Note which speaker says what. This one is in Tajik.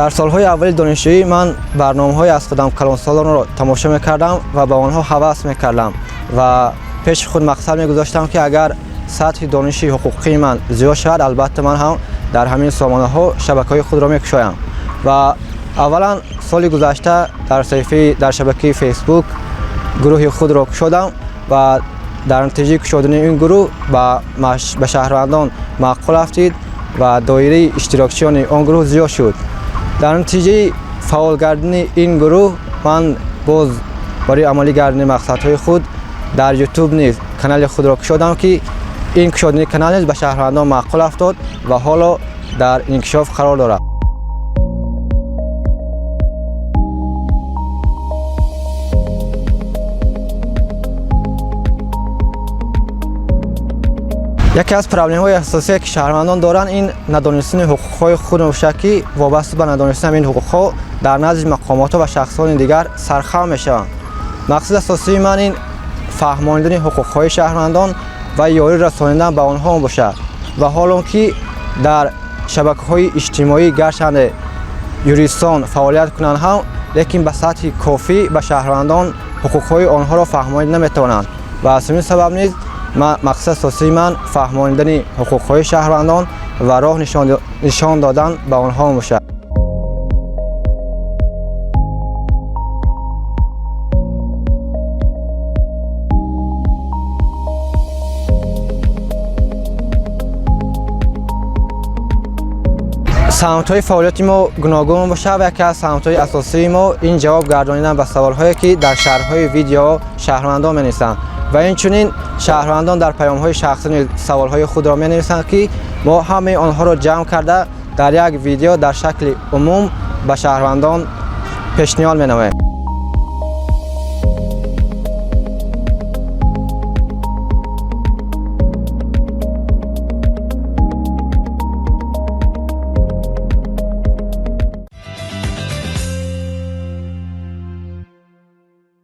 Speaker 1: Дар солҳои аввали донишҷӯӣ ман барномаҳои аз худам калонсолонро тамошо мекардам ва ба онҳо ҳавас мекардам ва пеши худ мақсад мегузоштам, ки агар сатҳи дониши ҳуқуқии ман зиёд шавад, албатта ман ҳам дар ҳамин сомонаҳо шабакаҳои худро мекушоям. Ва аввалан соли гузашта дар саҳифаи дар шабакаи Фейсбук гурӯҳи худро кушодам ва дар натиҷаи кушодани ин гурӯҳ ба шаҳрвандон маъқул афтид ва доираи иштирокчиёни он гурӯҳ зиёд шуд. Дар натиҷаи фаъол гардидани ин гурӯҳ ман боз барои амалӣ гардидани мақсадҳои худ дар Ютуб низ канали худро кушодам, ки ин кушодани канал низ ба шаҳрвандон маъқул афтод ва ҳоло дар инкишоф қарор дорад. Яке аз проблемҳои асосие, ки шаҳрвандон доранд, ин надонистани ҳуқуқҳои худ мебошад, ки вобаста ба надонистани ин ҳуқуқҳо дар назди мақомотҳо ва шахсони дигар сархам мешаванд. Мақсади асосии ман ин фаҳмонидани ҳуқуқҳои шаҳрвандон ва ёрӣ расонидан ба онҳо мебошад. Ва ҳоло ки дар шабакаҳои иҷтимоӣ гарчанде юристон фаъолият кунанд ҳам, лекин ба сатҳи кофӣ ба шаҳрвандон ҳуқуқҳои онҳоро фаҳмонида наметавонанд ва аз ҳамин сабаб низ мақсади асосии ман фаҳмонидани ҳуқуқҳои шаҳрвандон ва роҳ нишон додан ба онҳо мебошад. Самтҳои фаъолияти мо гуногун мебошад ва яке аз самтҳои асосии мо ин ҷавоб гардонидан ба саволҳое, ки дар шарҳҳои видео шаҳрвандон менависанд ва инчунин шаҳрвандон дар паёмҳои шахсӣ низ саволҳои худро менависанд, ки мо ҳамаи онҳоро ҷамъ карда дар як видео дар шакли умум ба шаҳрвандон пешниҳод менамоем.